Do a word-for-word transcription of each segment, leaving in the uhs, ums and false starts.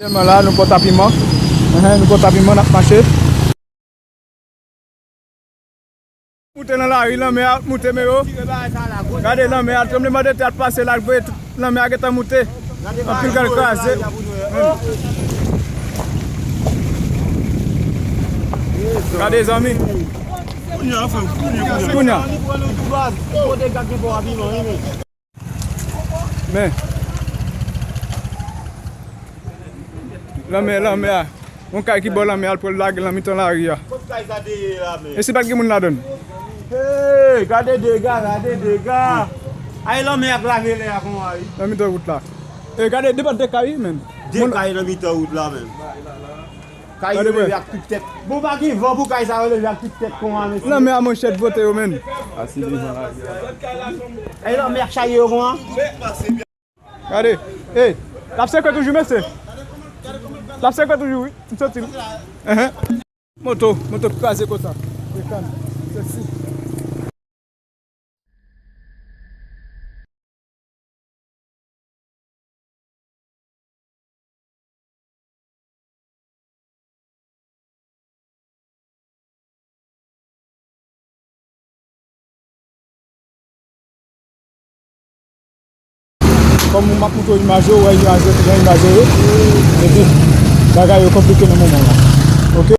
Aktyèlman la, nou pòt a piman. Enhen, nou pòt a piman, n ap mache. Moute nan lari, lanmè a ap moute, men yo. Gade lanmè a, tranblemanntè ap pase la, l voye tout lanmè a gentan moute. Anpil kay kraze. Gade, zanmi. Kounya. Men. Lanmè, lanmè a. Yon kay ki bò lanmè a, l pral lage nan mitan lari a. Kot kay sa te ye la, men? E si pa t gen moun ladan l? Hey, gade dega, gade dega. Ay, lanmè a k lave lè a konsa, wi. Nan mitan wout la. E gade, depa de kay, men. De kay nan mitan wout la, men. Kay yo leve ak tout tèt. Bon, pa gen van pou kay sa yo leve ak tout tèt konsa, mesye. Lanmè a, monchè, t vote yo, men. Ay, lanmè a k chaje yo konsa. Gade, ey, l ap sekwe toujou, mesye. L ap sekwe toujou, wi. M santi l. Enhen. Moto, moto k kraze konsa. Dekann. Sesi. Kòm m ap montre w imaj yo, ou wè imaj yo, jan imaj yo ye. Epi, bagay yo konplike nan moman la. Oke?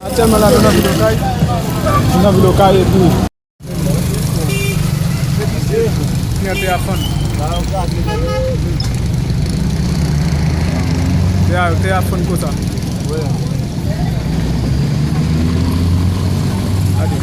Aktyèlman la, nou nan vil Okay. Nou nan vil Okay epi. Kounya tè a fann. Tè a, tè a fann konsa. Gade.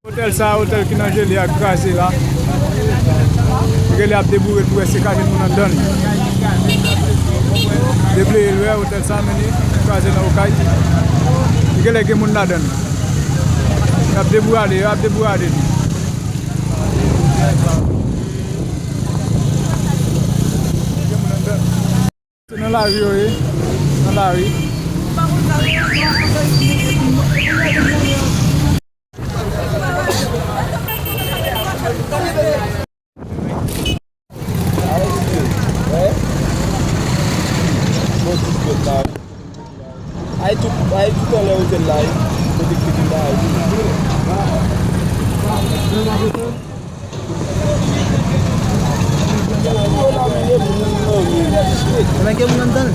Otèl sa, otèl ki nan jele a, kraze la. Li genlè ap deboure pou wè si ka jwenn moun anndan l. Debleye l, wè otèl sa, men li kraze nan Okay. Li genlè gen moun ladan l. Y ap debourade, y ap debourade li. Se nan lari yo ye. Nan lari. Ay tout, ay tout anlè otèl la, wi. Kote k te gen bagay tou. Ebyen, gen moun anndan l.